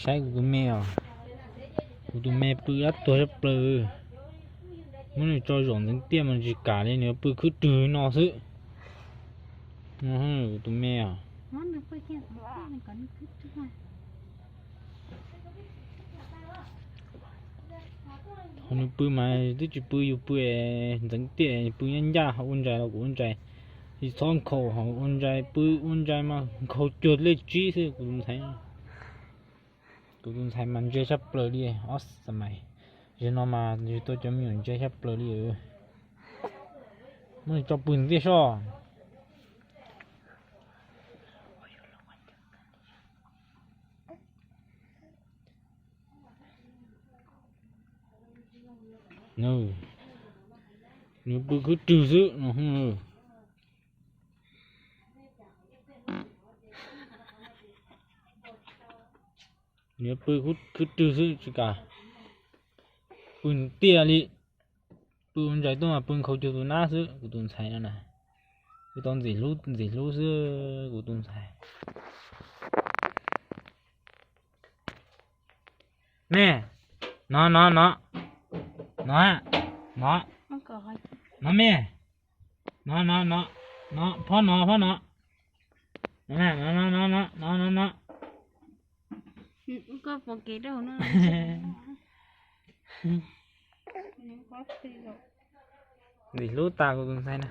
Saib kuv tus me os, kuv tus me pw dab tuag sab plaws. Muab nws tso zaum ntxeev tiaj mas tsis kam li, nws pw khwb rwg no xwb. Kuv tus me os, nws pw mas twb tsis pw, yus pw ntxeev tiaj, pw ncaj ncaj, ho ua ntsais los kuv ua ntsais, tsis txhob nkhaus, ho ua ntsais, pw ua ntsais mas nkhaus cuag lej tsib xwb kuv tus ntxhais. Kuv tus ntxhais mas ntse tshaj plaws li, ob xav mais, zaum no mas yus tau cov me nyuam ntse tshaj plaws li. Muab nws tso pw ntxiv soj. Nws pw khwb rwg xwb no. Nws pw khwb rwg xwb tsis kam pw tiaj li. Pw ua ntsais tuaj mas pw nkhaus cuag tus nab xwb kuv tus ntxhais no na. Pw tau ntxim hlub ntxim hlub xwb kuv tus ntxhais. Me, no no no, no, no, no me, no no no, no phob no phob no, no no no no no no. Ntxim hlub tas kuv tus ntxhais na.